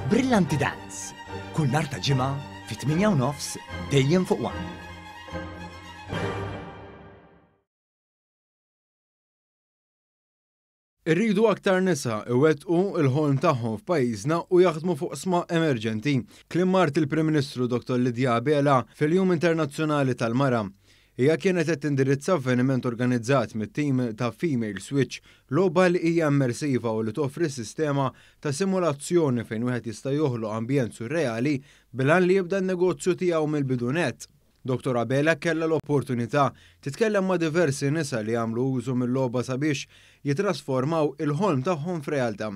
Brillanti Dance, kull nhar ta' Ġimgħa fit-8:30 dejjem fuq One. Irridu aktar nisa iwettqu l-ħolm tagħhom f'pajjiżna u jaħdmu fuq oqsma emerġenti. Kliem mart il-Prim Ministru Dottor Lydia Abela fil-Jum Internazzjonali tal-Mara. Hija kienet qed tindirizza avveniment organizzat mit-tim ta' Female Switch, logħba li hija immersiva u li toffri sistema ta' simulazzjoni fejn wieħed jista' joħloq ambjent surreali bil-għan li jibda n-negozju tiegħu mill-bidu nett. Dottor Abela kellha l-opportunità titkellem ma' diversi nisa li għamlu użu mil-logħba sabiex jittrasformaw il-ħolm tagħhom f'realtà.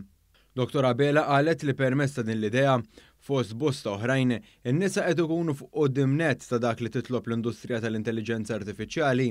Dottor Abela qalet li permezz ta' din l-idea, fost bosta oħrajn, in-nisa qed ikunu fuq quddiem nett ta' dak li titlob l-industrija tal-intelliġenza artifiċjali.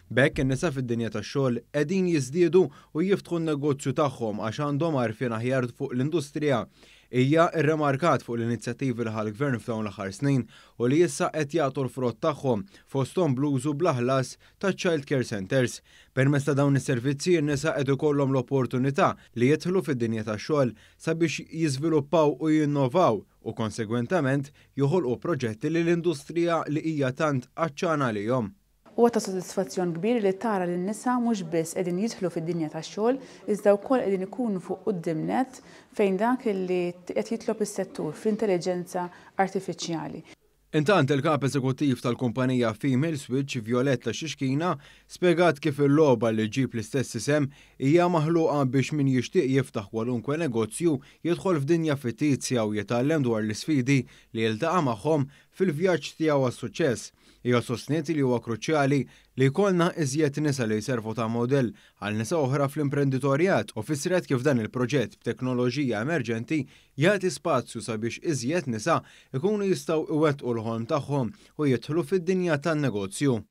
B'hekk in-nisa fid-dinja tax-xogħol qegħdin jiżdiedu u jiftħu n-negozju tagħhom għax għandhom għarfien aħjar fuq l-industrija. Hija rremarkat fuq l-inizjattivi li ħa l-Gvern f'dawn l-aħħar snin u li issa qed jagħtu l-frott tagħhom, fosthom bl-użu bla ħlas ta' child care centres. Permezz ta' dawn is-servizzi n-nisa qed ikollhom l-opportunità li jidħlu fid-dinja tax-xogħol sabiex jiżviluppaw u jinnovaw u konsegwentament joħolqu proġetti li l-industrija li hija tant għatxana għalihom. Huwa ta' sodisfazzjon kbir li tara li n-nisa mhux biss qegħdin jidħlu fid-dinja tax-xogħol iżda wkoll qegħdin ikunu fuq quddiem nett fejn dak li qed jitlob is-settur fl-intelliġenza artifiċjali. Intant, il-Kap Eżekuttiv tal-kumpanija Female Switch, Violetta Xixkina, spjegat kif il-logħba li ġġib l-istess isem hija maħluqa biex min jixtieq jiftaħ kwalunkwe negozju jidħol f'dinja fittizja u jitgħallem dwar l-isfidi li jiltaqa' magħhom fil-vjaġġ tiegħu għas-suċċess. Hija sostniet li huwa kruċjali li jkollna iżjed nisa li jservu ta' mudell għal nisa oħra fl-imprenditorjat u fissret kif dan il-proġett b'teknoloġija emerġenti jagħti spazju sabiex iżjed nisa jkunu jistgħu iwettqu l-ħolm tagħhom u jidħlu fid-dinja tan-negozju.